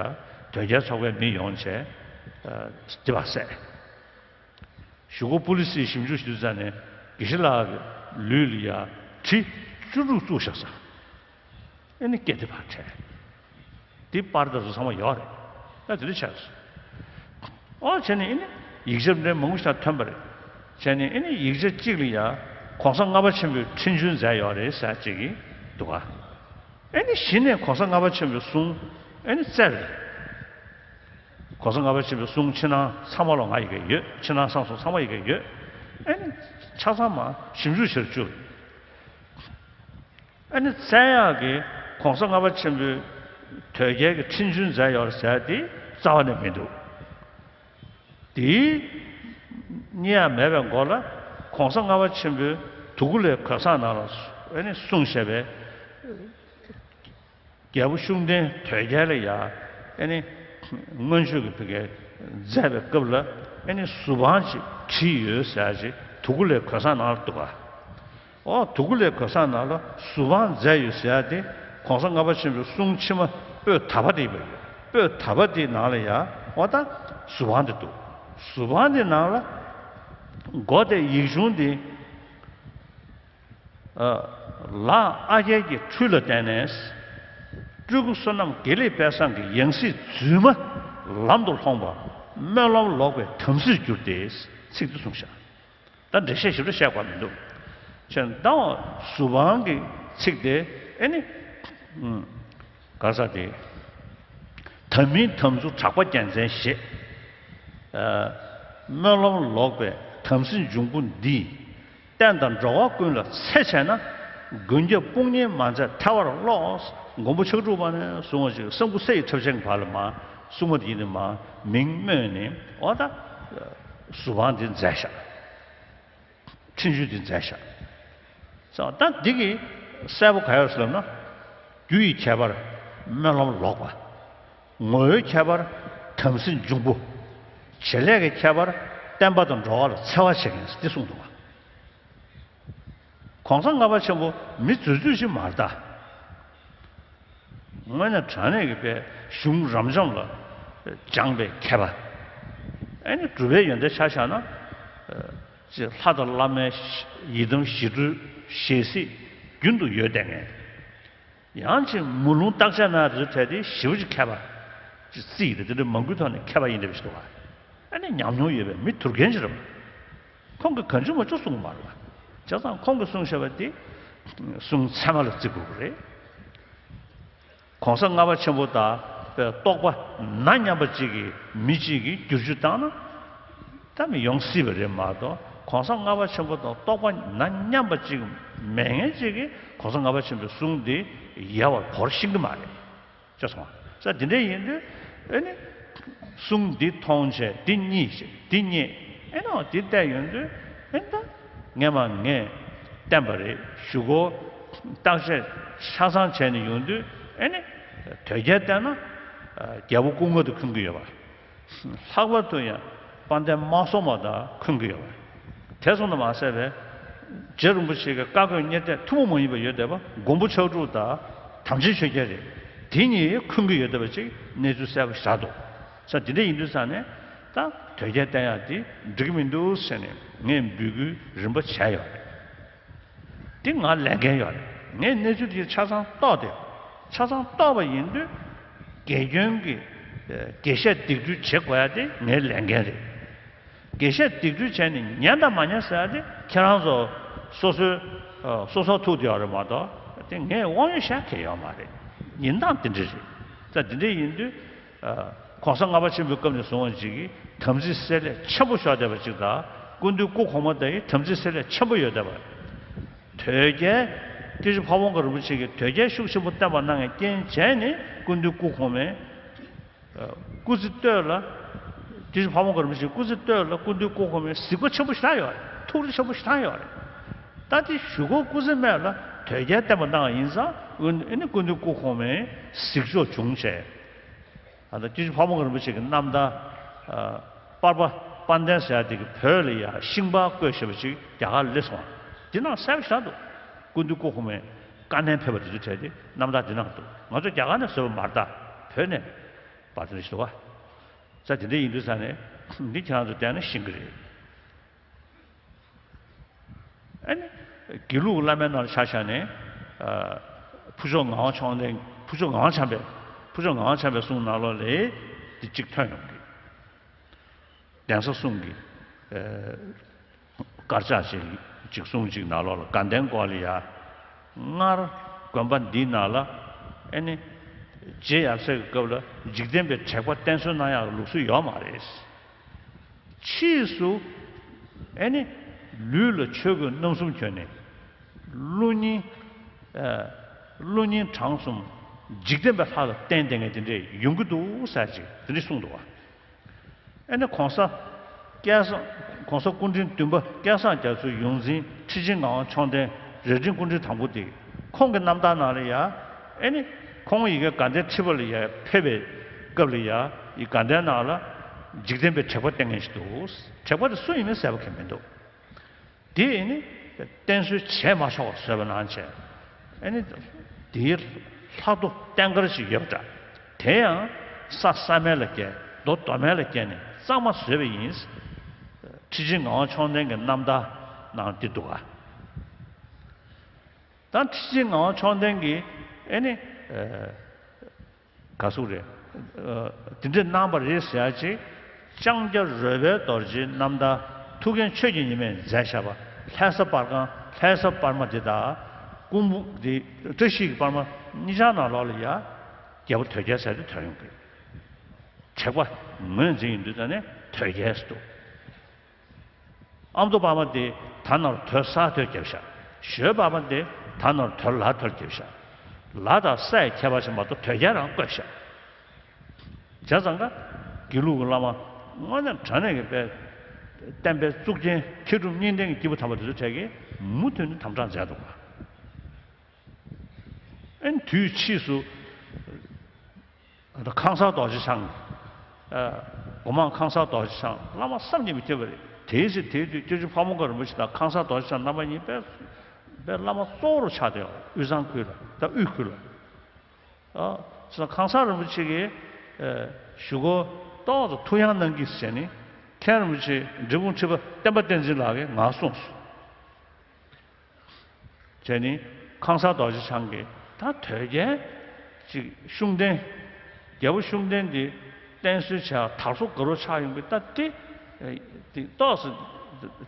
དོལ་རྒྱལ་ཚོགས་པའི་མི་ཡོང་བྱས། ཨ། སྡིག་པ་བསད། གཞུག་གུ་པུ་ལི་སིས་ཞིབ་འཇུག་ཞུ་དུས་ཙ་ནས་དགེ་བཤེས་ལགས་ཀྱི་ལུས་ལ་ཡ་གྲི་བཅུ་དྲུག་བཙུགས་བཞག་ཟེར། ཨེ་ནི་སྐེ་དེ་ཕར་བྲད། དེ་པར་དེ་ཚོ་ཚང་མ་ཡོད་རེད། ད་དེ་འདྲ་ཆགས་སོང་། ཨོ། བྱས་ནས་ཨེ་ནི་ཡིག་ཆ་འདྲ་མང་པོ་ཞིག་ཐོན་པ་རེད། བྱས་ནས་ཨེ་ནི་ཡིག་ཆ་གཅིག་ལ་ཡ་གོང་ས་ལྔ་པ་ཆེན་པོས་ཁྲིམས་གཅོད་མཛད་ཡོད་རེད་ཟེར་ཅིག་འདུག་ག། ཨེ་ནི་གཞི་ནས་གོང་ས་ལྔ་པ་ཆེན་པོའི་གསུང་ཨེ་ནི་བཙལ་རེད། གོང་ས་ལྔ་པ་ཆེན་པོའི་གསུང་ཕྱི་ནང་ཚང་མ་ལ་ང་ཡི་གེ་ཡོད། ཕྱི་ནང་གསང་གསུམ་ཚང་མ་ཡི་གེ་ཡོད། ཨེ་ནི་ཆ་ཚང་མ་ཞིབ་འཇུག་བྱེད་བཅུག། ཨ་ནི་བཙལ་ཡག་གི་གོང་ས་ལྔ་པ་ཆེན་པོས་དོལ་རྒྱལ་གྱི་ཁྲིམས་གཅོད་མཛད་ཡོད་ཟེར་དེ་རྩ་བ་ནས་མི་འདུག། དེའི་རྙེད་ཡག་མེད་པའི་མགོ་ལ་གོང་ས་ལྔ་པ་ཆེན་པོས་དུ་ཀུ་ལའི་གོས་བཟང་ནང་ལ་ཨ་ནི་གསུངས་བཞག་པའི། རྒྱལ་པོ་ཤུགས་ལྡན་དོལ་རྒྱལ་ལ་ཡ་ཨེ་ནི་མངོན་སྤྱོད་ཀྱི་བུ་གའི་མཛད་པའི་སྐབས་ལ་ཨེ་ནི་གཟུ་དཔང་ཅིག་བྲིས་ཡོད་ཟེར་ཅིག་དུ་ཀུ་ལའི་གོས་བཟང་ནང་ལ་འདུག་ག། ཨོ། དུ་ཀུ་ལའི་གོས་བཟང་ནང་ལ་གཟུ་དཔང་མཛད་ཡོད་ཟེར་ཡ་དེ་གོང་ས་ལྔ་པ་ཆེན་པོའི་གསུང་ཕྱི་མ་པོད་ད་པ་དེ་ཡོད་པ་ཡོད། པོད་ད་པ་དེའི་ནང་ལ་ཡ་ཨོ་ད་གཟུ་དཔང་དེ་འདུག། གཟུ་དཔང་དེ་ནང་ལ་མགོ་དེ་ཡིག་ཆུང་དེ། ཨ། ལག་ཨ་རྒྱལ་གྱི་འཕྲུལ་ལ་བརྟེན་ནས། སྤྲུལ་སྐུ་བསོད་ནམས་དགེ་ལེགས་དཔལ་བཟང་གི་ཡང་སྲིད་རྫུན་མ་ལམ་དུ་ལྷོངས་པ། སྨོན་ལམ་ལོག་པའི་དམ་སྲིར་གྱུར་ཏེ། ཚིག་འདི་གསུངས་ཤག། ད་འགྲེལ་བཤད་ཞིབ་ཕྲ་བཤད་དགོས་མི་འདུག། བྱས་ཙང་གཟུ་དཔང་གི་ཚིག་དེ་ཨེ་ནི། ཨུམ། ག་ས་དེ། དམ་མིན་དམ་ཚུལ་གྲགས་པ་རྒྱལ་མཚན་ཞེས། ཨ། སྨོན་ལམ་ལོག་པའི་དམ་སྲི་འབྱུང་པོ་འདིས། བསྟན་དང་འགྲོ་བ་ཀུན་ལ་འཚེ་བྱས་ན། མགོན་སྐྱབས་དཔུང་གཉེན་མ་མཛད་ཐལ་བར་རློགས། མགོན་པོ་ཕྱག་དྲུག་པ་ནས་བཟུང་བ་ཅིག་གསང་ཕུ་སའི་ཁྲབ་ཆེན་གྱི་བར་ལ་མར་སྲུང་མ་དེ་ཡིན་ནི་མར་མིང་སྨོས་ནས་འོ་ད་གཟུ་དཔང་དེ་མཛད་ཤག་འཕྲིན་བཅོལ་དེ་མཛད་ཤག་ཙང་ད་འདི་གི་གསལ་པོ་ག་ཡོད་ཟེར་ལབ་ན། རྒྱུ་ཡི་ཁྱད་པར་སྨོན་ལམ་ལོག་པ། ངོ་བོའི་ཁྱད་པར་དམ་སྲི་འབྱུང་པོ། བྱེད་ལས་ཀྱི་ཁྱད་པར་བསྟན་པ་དང་འགྲོ་བ་ལ་འཚེ་བ་བྱེད་མཁན་འདི་གསུངས་འདུག་ག་གོང་ས་ལྔ་པ་ཆེན་པོ་མི་རྫུས་རྫུས་ཤིག་མ་རེད་ད། དངོས་གནས་དྲང་གནས་ཀྱི་པའི་གཞུང་རབ་འབྱམས་ལ་སྦྱངས་པའི་མཁས་པ། ཨེ་ནི་གྲུབ་པའི་ཡོན་ཏན་ཆ་བཞག་ན། ཅེས་ལྷ་དང་བླ་མའི་ཡི་དམ་ཞི་ཁྲོའི་ཞལ་གཟིགས་རྒྱུན་དུ་ཡོད་བསྡད་མཁན། ཡང་ཅིག་མུ་ལུང་བརྟག་དཔྱད་གནང་དུས་ཐད་དེ་ཞེ་པོ་ཅིག་མཁས་པ་ཅིག་རྩིས་ཡི་དེ་འདྲ་མང་པོའི་ཐོག་ནས་མཁས་པ་ཡིན་འདྲ་བ་ཞིག་འདུག་ག་ཨ་ནི་ཉམས་མྱོང་ཡོད་པའི་མི་དུར་རྒན་ཅིག་རེད་པ། ཁོང་གིས་གང་བྱུང་མང་བྱུང་གསུངས་པ་མ་རེད་པ། བྱས་ཙང་ཁོང་གིས་གསུངས་བཞག་པ་དེ་གསུང་ཚད་མ་ལ་བརྩི་དགོས་ཀྱི་རེད། གོང་ས་ལྔ་པ་ཆེན་པོ་དང་རྟོགས་པ་ན་མཉམ་པ་ཅིག་གིས་མི་གཅིག་གིས་བསྒྱུར་བཅོས་བཏང་ན་ད་མི་ཡོང་སྲིད་པ་རེད་མ་གཏོགས། གོང་ས་ལྔ་པ་ཆེན་པོ་དང་རྟོགས་པ་ན་མཉམ་པ་ཅིག་མེད་མཁན་ཅིག་གིས་གོང་ས་ལྔ་པ་ཆེན་པོའི་གསུང་དེ་ཡལ་བར་བོར་ཤེས་ཀྱི་མ་རེད། ཅེས་གསུངས་པ། ས་དེ་འདྲ་ཡིན་དུས་ཨེ་ནི་གསུང་འདི་མཐོང་བྱས་འདི་རྙེད་བྱས་འདི་རྙེད་ཨེ་ནོ་འདི་བལྟས་ཡོང་དུས་ཨེ་ད་ངས་མ་ངས་བསྟན་པ་རེད་ཞུ་གོ། བརྟག་དཔྱད་ཆ་ཚང་བྱས་ནས་ཡོང་དུས་ཨེ་ནི་དོལ་རྒྱལ་བསྟན་ན་རྒྱལ་པོ་སྐུ་ལྔ་དང་འཁོན་གྱི་ཡོད་པ། ལྷག་པར་དུ་ཡང་དཔལ་ལྡན་དམག་ཟོར་མ་དང་འཁོན་གྱི་ཡོད་པ། དེ་སོང་དུ་མ་ཟད་པའི་རྗེ་རིན་པོ་ཆེ་གི་བཀའ་བསྒོས་གཉེར་གཏད་ཐུན་མོང་མ་ཡིན་པ་ཡོད་བསྡད་པ་མགོན་པོ་ཕྱག་དྲུག་དང་དམ་ཅན་ཆོས་རྒྱལ་རེད། དེ་གཉིས་འཁོན་གྱི་ཡོད་བསྡད་པ་ཅིག་གནས་ཚུལ་གསལ་པོ་ཞིག་རག་འདུག་ས་དེ་འདྲ་ཡིན་དུས་ས་ནས་ད་དོལ་རྒྱལ་བསྟན་ཡག་དེ་འགྲིག་གི་མི་འདུག་ཟེར་ནས་ངས་འབོད་སྐུལ་རིམ་པ་བྱས་ཡོད་རེད། འདི་ང་ལས་འགན་ཡོད་རེད། ངས་གནས་ཚུལ་དེ་ཆ་ཚང་རྟོགས་ཏེ། ཆ་ཚང་རྟོགས་པ་ཡིན་དུས། དགེ་སྐྱོན་གྱི་ཨ་དགེ་བཤེས་སྡིག་སྒྲིག་བྱེད་དགོས་ཡ་དེ་ངའི་ལས་འགན་རེད། དགེ་བཤེས་སྡིག་སྒྲིག་བྱས་ནས་ཉན་དང་མ་ཉན་ཟེར་ཡ་དེ་ཁྱེད་རང་ཚོ་སོ་སོའི་ཨ་སོ་སོར་ཐུག་བསྡད་ཡོད་རེད་མ་གཏོགས། དེ་ངས་དབང་ཡོད་བཤད་མཁན་ཡོད་མ་རེད། ཡིན་སྟངས་དེ་འདྲ་རེད། ད་དེ་འདྲ་ཡིན་དུས། ཨ་གོང་ས་ལྔ་པ་ཆེན་པོའི་སྐབས་ནས་བཟུང་བ་ཅིག་གིས་དམ་ཚིག་སེལ་ལས་ཆེན་པོ་ཤོར་བསྡད་པ་ཅིག་དང་། སྐུ་མདུན་སྐུ་གོང་མ་དེ་ཡི་དམ་ཚིག་སེལ་ལས་ཆེན་པོ་ཡོད་བསྡད་པ། དོལ་རྒྱལ་སྐྱབས་རྗེ་ཕ་བོང་ཁ་རིན་པོ་ཆེ་གིས་དོལ་རྒྱལ་ཤུགས་ཆེན་པོ་བསྟན་པ་གནང་བའི་རྐྱེན་བྱས་ནས་སྐུ་མདུན་སྐུ་གོང་མའི་ཨ་སྐུ་ཚེ་སྟོད་ལ། སྐྱབས་རྗེ་ཕ་བོང་ཁ་རིན་པོ་ཆེའི་སྐུ་ཚེ་སྟོད་ལ་སྐུ་མདུན་སྐུ་གོང་མའི་གཟིགས་པ་ཆེན་པོ་ཞེ་དྲག་ཡོད་རེད། ཐུགས་རེ་ཆེན་པོ་ཞེ་དྲག་ཡོད་རེད། ད་དེ་གཞུག་གུ་སྐུ་ཚེ་སྨད་ལ་དོལ་རྒྱལ་བསྟན་པ་གནང་བ་ཡིན་ཙང་། ཨ་ནི་སྐུ་མདུན་སྐུ་གོང་མའི་གཟིགས་ཕྱོགས་བྱུང་བྱས། ད་ལྟ་སྐྱབས་རྗེ་ཕ་བོང་ཁ་རིན་པོ་ཆེ་གི་རྣམ་ཐར། ཨ་པར་པ་དཔལ་ལྡན་ཟེར་ཡ་དེ་གི་བོད་ལ་ཡ་ཤིང་པར་བརྐོས་བཞག་པ་ཅིག་རྒྱ་གར་ལ་སླེབས་སོང་བ། འདི་ནང་གསལ་པོ་ཞེ་དྲག་འདུག་སྐུ་མདུན་སྐུ་གོང་མའི་བཀའ་ནན་ཕེབས་པ་དེ་ཚོ་བྲིས་ཏེ་རྣམ་ཐར་འདི་ནང་འདུག་ང་ཚོ་རྒྱ་གར་ནས་བཟོས་པ་མ་རེད་ད། བོད་ནས་པར་དེ་འདྲ་ཞིག་འདུག་བ། ས་དེ་འདྲ་ཡིན་དུས་ས་ནས་འདི་ཁྱེད་རང་ཚོ་བལྟས་ན་ཤེས་ཀྱི་རེད། ཨ་ནི་དགེ་ལུགས་བླ་མའི་ནང་ལ་ཆ་བཞག་ནས། ཨ་ཕུར་ལྕོག་ངག་དབང་མཆོག་ལྡན། ཕུར་ལྕོག་ངག་དབང་བྱམས་པའི། ཕུར་ལྕོག་ངག་དབང་བྱམས་པའི་གསུང་ནང་ལོགས་ལ་འདི་གཅིག་ཐོན་ཡོང་གི། གདན་ས་གསུམ་གྱི་ཨ་དཀར་ཆག་ཅིག་ཅིག་གསུང་ཅིག་ནང་ལོགས་ལ་དགའ་ལྡན་སྐོར་ལ་ཡ། སྔར་དགོན་པ་འདིའི་ནང་ལ་ཨ་ནི་རྗེ་ཡབ་སྲས་ཀྱི་སྐབས་ལ་འཇིག་རྟེན་པའི་དྲེགས་པ་བསྟེན་གསོལ་གནང་ཡག་ལུགས་སྲོལ་ཡོད་མ་རེད། ཕྱིས་སུ་ཨེ་ནི་ལུས་ལ་ཆོས་གོས་རྣམ་གསུམ་གྱོན་ནས་ཀླུ་གཉན། ཨ་ཀླུ་གཉན་དྲང་གསུམ་འཇིག་རྟེན་པའི་ལྷ་ལ་བརྟེན་བསྡད་མཁན་དེ་འདྲས་ཡོང་གི་འདུག་ཟེར་ཅིག་དེ་འདྲས་གསུངས་འདུག་བ། ཨེ་ནི་གོང་ས་སྐལ་བཟང་། གོང་ས་སྐུ་ཕྲེང་བདུན་པ་སྐལ་བཟང་རྒྱ་མཚོའི་ཡོངས་འཛིན་ཁྲི་ཆེན་ངག་དབང་མཆོག་ལྡན་རྭ་སྒྲེང་སྐུ་ཕྲེང་དང་པོ་དེ། ཁོང་གི་རྣམ་ཐར་ནང་ལ་ཡ། ཨེ་ནི་ཁོང་ཡི་གེ་དགའ་ལྡན་ཁྲི་པ་ལ་ཡ་ཕེབས་པའི་སྐབས་ལ་ཡ། ཡི་དགའ་ལྡན་ནང་ལ་འཇིག་རྟེན་པའི་དྲེགས་པ་བསྟེན་མཁན་ཞིག་འདུག་དྲེགས་པ་དེ་སུ་ཡིན་མིན་གསལ་པོ་གང་མི་འདུག་དེ་ཨེ་ནི་བསྟེན་གསོལ་བྱས་མ་ཆོག་པར་བཟོས་པ་ནང་བཞིན། ཨེ་ནི་དེའི་ལྷ་རྡོ་རྟེན་དཀར་ཞིག་ཡོད་པ་འདྲ། དེ་ཡང་ས་ས་མལ་ལ་བསྐྱལ། རྡོ་རྡོ་མལ་ལ་བསྐྱལ་ནས་གཙང་མ་བཟོས་པ་ཡིན། ཁྲི་ཆེན་ངག་དབང་མཆོག་ལྡན་གྱི་རྣམ་ཐར་ནང་འདི་འདུག་ག་ད་ཁྲི་ཆེན་ངག་དབང་མཆོག་ལྡན་གྱིས་ཨེ་ནི་ཨ་ག་ཟེར་རེད། ཨ་དེ་འདྲ་གནང་བ་རེད་ཟེར་ཡ་ཅིག་ལྕང་སྐྱ་རོལ་པའི་རྡོ་རྗེའི་རྣམ་ཐར་ཐུའུ་བཀྭན་ཆོས་ཀྱི་ཉི་མས་མཛད་བཞག་པ། ལྷ་ས་པར་ཁང་། ལྷ་ས་པར་མ་དེ་དང་། ཀོང་པོ་དེ། བཀྲ་ཤིས་ཀྱི་པར་མ་གཉིས་ཆར་ནང་ལོགས་ལ་ཡ། རྒྱལ་པོ་དོལ་རྒྱལ་ཟེར་དེ་ཐོན་ཡོང་གི། དྲེགས་པ་ངོས་འཛིན་ཡིན་དུས་ད་ནི་དོལ་རྒྱལ་ཟེར་འདུག་ཨ་མདོ་པར་མ་དེ་ད་ནར་དོལ་ས་ཐོལ་རྒྱབ་ཤག་ཞོལ་པར་མ་དེ་ད་ནར་དོལ་ལ་ཐོལ་རྒྱབ་ཤག་ལ་དང་སའི་ཁྱད་པར་ཞིག་མ་གཏོགས་དོལ་རྒྱལ་རང་བཀོད་བཞག་བྱས་ཙང་ཀ་དགེ་ལུགས་ཀྱི་བླ་མ་དངོས་གནས་དྲང་གནས་ཀྱི་དཔེ་བསྟན་པའི་གཙུག་རྒྱན་མཁས་གྲུབ་གཉིས་ལྡན་གྱི་སྐྱེས་བུ་དམ་པ་དེ་ཚོ་གྲས་ཀྱིས་མུ་མཐུད་ནས་དམ་དྲག་མཛད་འདུག་ག་ཨེ་དུས་ཕྱིས་སུ། ད་ཁང་གསར་རྡོ་རྗེ་འཆང་། ཨ། སྒོ་མང་ཁང་གསར་རྡོ་རྗེ་འཆང་བླ་མ་བསམ་གྱིས་མི་ཁྱབ་པ་རེད། དེའི་ཚེ་དེའི་དུས་སྐྱབས་རྗེ་ཕ་བོང་ཁ་རིན་པོ་ཆེ་དང་ཁང་གསར་རྡོ་རྗེ་འཆང་རྣམ་པ་གཉིས་དཔེ་དཔེ་བླ་མ་གཙོ་བོར་ཆགས་བསྡད་ཡོད། དབུས་གཙང་ཁུལ་ལ་ད་དབུས་ཁུལ་ལ། ཨ། ཁང་གསར་རིན་པོ་ཆེ་གིས་ཨ་གཞུག་གུ་ཏོག་ཙམ་ཐུགས་ཡངས་གནང་གིས་ཟེར་ནས་མཁན་རིན་པོ་ཆེ་འབྲས་སྤུངས་ཁྲི་པ་བསྟན་པ་བསྟན་འཛིན་ལགས་ཀྱིས་ངར་གསུངས་སོང་། བྱས་ནས་ཁང་གསར་རྡོ་རྗེ་འཆང་གིས་ད་དོལ་རྒྱལ་ཅིག་ཤུགས་ལྡན། རྒྱལ་པོ་ཤུགས་ལྡན་འདི་བསྟེན་གསོལ་བྱ་དར་སོ་དགའ་རོགས་ཆགས་ཡོང་གི། ད་དེ་དེ་ཏོག་ཙམ་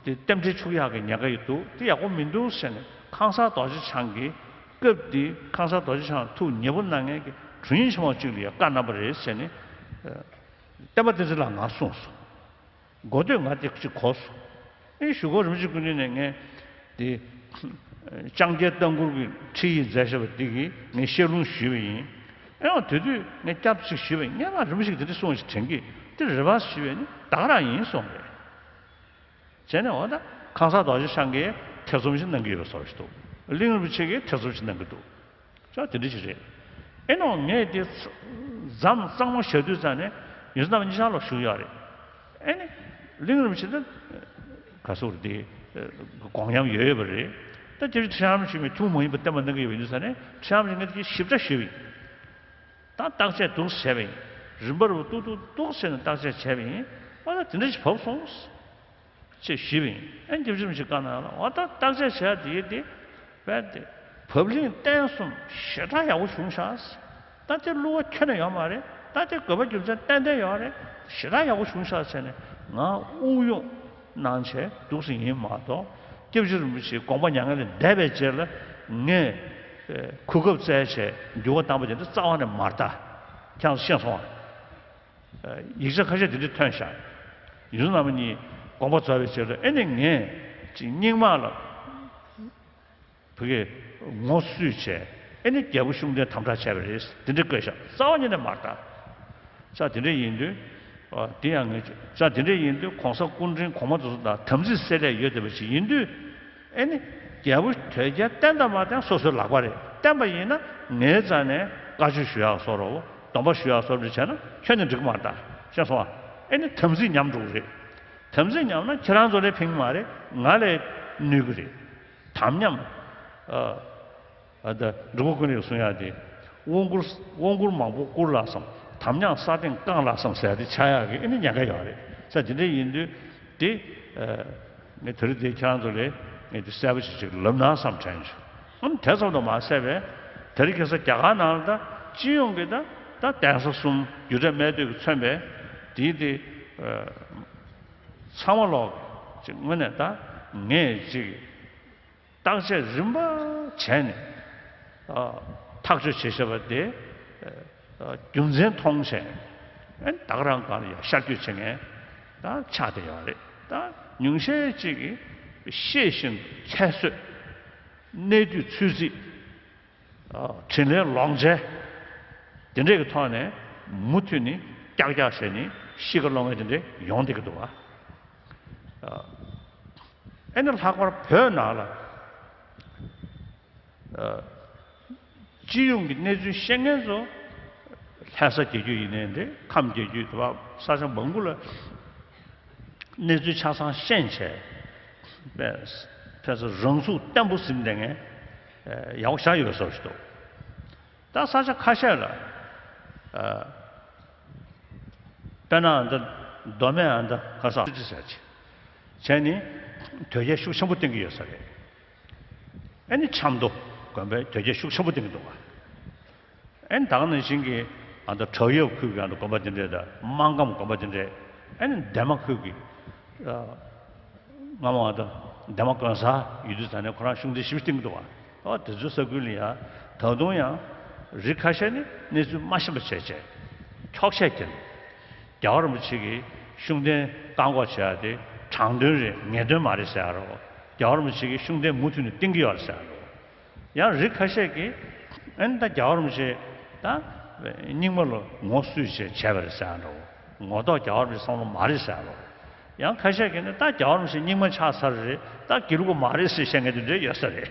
དེ་རྟེན་འབྲེལ་འཆུག་ཡག་གི་ཉེན་ཁ་ཡོད་འདུག་དེ་ཡག་པོ་མི་འདུག་ཟེར་ནས་ཁང་གསར་རྡོ་རྗེ་འཆང་གིས་སྐབས་དེ་ཁང་གསར་རྡོ་རྗེ་འཆང་ཐུགས་ཉེ་པོ་གནང་མཁན་གྱི་དྲུང་ཡིག་ཆེན་མོ་གཅིག་ལ་ཡང་བཀའ་གནང་པ་རེད་ཟེར་ནས་བསྟན་པ་བསྟན་འཛིན་ལགས་ངར་གསུངས་སོང་། འགོ་སྟོད་ང་དེ་གཅིག་གོ་སོང་། ཨེ་གཞུག་གུ་རིན་པོ་ཆེ་སྐུ་མདུན་ནས་ངས་དེ་ལྕང་སྐྱའི་ལྟ་མགུར་གྱི་ཁྲིད་ཡིག་མཛད་བཞག་པ་འདི་གི་ངས་བཤད་ལུང་ཞུས་པ་ཡིན། ཨེ་འོ་དེ་དུས་ངས་སྐྱབས་གཅིག་ཞུས་པ་ཡིན། སྔན་མ་རིན་པོ་ཆེ་གིས་དེ་འདྲ་གསུངས་ཤིག་དྲན་གི། དེ་རེད་པ་ཞུས་པ་ཡིན། ད་ག་རང་ཡིན་གསུངས་པས། བྱས་ནས་འོ་ད་ཁང་གསར་རྡོ་རྗེ་འཆང་གིས་ཐེ་ཚོམ་ཞིག་གནང་གི་ཡོད་པའི་བཟོ་ཞིག་འདུག་གླིང་རིན་པོ་ཆེ་གིས་ཐེ་ཚོམ་ཞིག་གནང་གི་འདུག་ཅོག་དེ་འདྲ་ཞིག་རེད། ཨེ་ནོ་ངས་དེ་མཚམས་གཙང་མ་བཞག་དུས་ཙང་ནས་ཡོངས་འཛིན་རྣམ་གཉིས་ཆར་ལ་བཞུགས་ཡོད་རེད། ཨེ་ནི་གླིང་རིན་པོ་ཆེ་ད་ག་སོག་རེད་དེ་དགོངས་ཉམས་ཡོད་ཡོད་པ་རེད། ད་དེ་ཁྲི་བྱང་རིན་པོ་ཆེ་མི་ཐུན་མོང་མ་ཡིན་པ་བསྟན་པ་གནང་གི་ཡོད་པ་ཡིན་དུས་ཙང་ནས་ཁྲི་བྱང་རིན་པོ་ཆེ་ངས་དེ་ཞིབ་ཕྲ་ཞུས་པ་ཡིན། ད་བརྟག་དཔྱད་འདུག་བྱས་པ་ཡིན། རིམ་པར་ཏུག་ཏུག་ཏུག་བྱས་ནས་བརྟག་དཔྱད་བྱས་པ་ཡིན། ཨ་ད་དེ་འདྲ་ཞིག་བབས་སོང་། ཅེས་ཞུས་པ་ཡིན། ཨ་སྐྱབས་རྗེ་རིན་པོ་ཆེས་བཀའ་གནང་ལ། འོ་ད་བརྟག་དཔྱད་བྱས་དེ་དེ་བས་ཏེ་བབ་བརླིང་བརྟན་གསུམ་ཞེ་དྲག་ཡག་པོ་བྱུང་ཤག་ད་དེ་བསླུ་བ་ཁྱོན་ནས་ཡོད་མ་རེད། ད་དེ་དགོས་པ་རྒྱུ་མཚན་ཏན་ཏན་ཡོད་རེད། ཞེ་དྲག་ཡག་པོ་བྱུང་ཤག་ཟེར་ནས་ང་དབུགས་དབྱུང་གནང་བྱས་འདུག་སེ་ཡིན་མ་གཏོགས། སྐྱབས་རྗེ་རིན་པོ་ཆེའི་དགོངས་པ་མྱ་ངན་ལས་འདས་པའི་རྗེས་ལ་ངས་ཨེ་གོ་སྐབས་བཙལ་བྱས་འགྱུར་བ་བཏང་པ་དེ་འདྲ་རྩ་བ་ནས་མ་རེད་ད། ཁྱེད་རང་ཚོ་ཤེས་སོང་ཨ། ཡིག་ཆ་ཁ་ཤས་དེ་འདྲ་ཐོན་ཤག་ཡོངས་འཛིན་རྣམ་གཉིས་དགོངས་པ་རྫོགས་པའི་རྗེས་ལ་ཨེ་ནི་ངས་ཅིག་སྙིང་དམག་ལ་བུ་གའི་ངོ་བསུས་བྱས། ཨེ་ནི་རྒྱལ་པོ་ཤུགས་ལྡན་དམ་དྲག་བྱས་པ་རེད། དེ་འདྲ་བཀོད་ཤག་རྩ་བ་ཉིད་ནས་མ་རེད་ད། ས་དེ་འདྲ་ཡིན་དུས། ཨ་དེ་ཡང་ངས་ས་དེ་འདྲ་ཡིན་དུས་གོང་ས་སྐུ་ཕྲེང་གོང་མ་དེ་ཚོ་དང་དམ་ཚིག་བསྲེ་ལྷད་ཡོད་བསྡད་པ་ཞིག་ཡིན་དུས། ཨེ་ནི། རྒྱལ་པོ་དོལ་རྒྱལ་བསྟེན་དང་མ་བསྟེན་སོ་སོའི་ལག་པ་རེད། བསྟེན་པ་ཡིན་ན་ངའི་རྩ་ནས་བཀའ་ཆོས་ཞུ་ཡག་བཟོ་འདྲ་བོ། སྡོམ་པ་ཞུ་ཡག་བཟོ་འདྲ་བྱས་ན་ཁྱོན་ནས་འགྲིག་གི་མ་རེད་ད། ཤེས་སོང་ཨ། ཨེ་ནི་དམ་ཚིག་ཉམས་འགྲོ་གི་རེད། དམ་ཚིག་ཉམས་ན་ཁྱེད་རང་ཚོ་ལ་ཕན་གི་མ་རེད། ང་ལ་གནོད་གི་རེད། དམ་ཉམས། ཨ། ཨ་ད་འབྲུག་པ་ཀུན་ལེགས་གསུང་ཡག་དེ། དབང་བསྐུར་དབང་བསྐུར་མང་པོ་བསྐུར་ལགས་སམ། དམ་ཉམས་ས་སྟེང་བཀང་ལགས་སམ་ཟེར་ཡག་དེ་ཆགས་ཡག་གི་ཨེ་ནི་ཉེན་ཁ་ཡོད་རེད། ས་དེ་འདྲ་ཡིན་དུས་དེ། ཨ། ངས་དེ་རིང་འདིར་ཁྱེད་རང་ཚོ་ལ་ངས་འདི་གསལ་པོ་ཞིག་ཅིག་ལབ་ན་བསམ་དྲན་བྱུང་། ཨམ་དེ་ཙམ་དུ་མ་ཟད་པའི་དེ་རིང་ཁ་སང་རྒྱ་གར་ནང་ལ་ད་སྤྱི་ཡོངས་ཀྱི་ད་ད་གདན་ས་གསུམ་རྒྱུད་གྲྭ་སྨད་སྟོད་ཀྱིས་མཚོན་པའི་དེའི་དེ་ཚང་མ་ལོག་ཅིག་དངོས་གནས་ད་ངས་ཅིག་བརྟག་དཔྱད་རིམ་པ་བྱས་ནས་ཨ་ཐག་གཅོད་བྱེད་བཞིན་པ་དེ། རྒྱུ་མཚན་མཐོང་བྱས་ཨེ་ད་ག་རང་སྒང་ལ་ཡང་ཤར་བསྐྱོད་བྱེད་མཁན་ད་ཆགས་བསྡད་ཡོད་རེད། ད་ཉུང་ཤས་ཅིག་གིས་ཤེས་བཞིན་ཁྱད་གསོད། གནས་དུས་ཚོད་རྩིས། དྲིན་ལན་ལོག་འཇལ། དེ་འདྲས་ཀྱི་ཐོག་ནས་མུ་མཐུད་ནས་ཀྱག་ཀྱག་བྱས་ནས་གཤིས་ཀ་སློང་མཁན་དེ་འདྲས་ཡོང་བསྡད་ཀྱི་འདུག་བ། ཨེ་ནི་ལྷག་པར་བོད་ནང་ལ། སྤྱི་ཡོངས་ཀྱི་གནས་ཚུལ་ཤེས་མཁན་ཚོ་ལྷ་ས་རྒྱལ་རྒྱུད་ཡིན་ནའི་འདྲ། ཁམས་རྒྱལ་རྒྱུད་དུ་བ་ས་ཆ་མང་པོ་ལ་གནས་ཚུལ་ཆ་ཚང་ཤེས་བྱས་པས་ཕལ་ཆེར་རང་ཚུགས་བརྟན་པོ་ཟིན་བསྡད་མཁན་ཡག་པོ་ཞེ་དྲག་ཡོད་བཟོ་ཞིག་འདུག་ད་ས་ཆ་ཁ་ཤས་ལ། དཔེར་ན་ཨ་མདོ་མདོ་སྨད་ཨ་མདོ་ཁ་སང་ཅི་ཟེར་ཅི་བྱས་ནས་དོལ་རྒྱལ་ཤུགས་ཆེན་པོ་བསྟེན་གྱི་ཡོད་ས་རེད། ཨེ་ནི་ཆབ་མདོ་དགོན་པའི་དོལ་རྒྱལ་ཤུགས་ཆེན་པོ་བསྟེན་གྱི་འདུག་བ། ཨེ་ནི་ད་ག་ནང་བཞིན་གྱི་ཨ་མདོ་བྲག་གཡབ་ཁུལ་གྱི་ཨ་མདོ་དགོན་པ་དེ་འདྲས་དང་སྨར་ཁམས་དགོན་པ་དེ་འདྲས། ཨེ་ནི་འདན་མ་ཁུལ་གྱི་སྔ་མོ་ཨ་མདོ་འདན་མ་དགོན་གསར་ཡོད་དུས་ད་ནས་ཁོ་རང་ཤུགས་ལྡན་ཞེ་པོ་བསྟེན་གྱི་འདུག་བ། ཨོ་དེ་ཚོའི་ས་ཁུལ་ལ་ཡང་ད་དུང་ཡང་རིགས་ཁ་ཤས་ནི་གནས་ཚུལ་མ་ཤེས་པ་བྱས་བྱས་འཁྱོག་བཤད་ཀྱིན། རྒྱལ་བ་རིན་པོ་ཆེ་གིས་ཤུགས་ལྡན་བཀག་འགོག་བྱེད་ཡ་དེ་དྲང་དོན་རེད། ངེས་དོན་མ་རེད་ཟེར་ཡ་རོ། རྒྱལ་བ་རིན་པོ་ཆེ་གིས་ཤུགས་ལྡན་མུ་མཐུད་ནས་བསྟེན་གྱི་ཡོད་རེད་ཟེར་ཡ་རོ། ཡང་རིགས་ཁ་ཤས་ཀྱིས་ ཨ་ནི་ད་རྒྱལ་བ་རིན་པོ་ཆེ་ད་རྙིང་མ་ལ་ངོ་སུས་བྱས་བྱས་པ་རེད་ཟེར་ཡ་འདྲ་བོ། ངོ་ཐོག་རྒྱལ་བ་རིན་པོ་ཆེ་བསམ་བློ་མ་རེད་ཟེར་ཡ་འདྲ་བོ། ཡང་ཁ་ཤས་ཀྱིས་ནི་ད་རྒྱལ་བ་རིན་པོ་ཆེ་རྙིང་མ་ཆགས་ཚར་རེད། ད་དགེ་ལུགས་པ་མ་རེད་ཟེར་བཤད་མཁན་དེ་འདྲ་ཡོད་ས་རེད།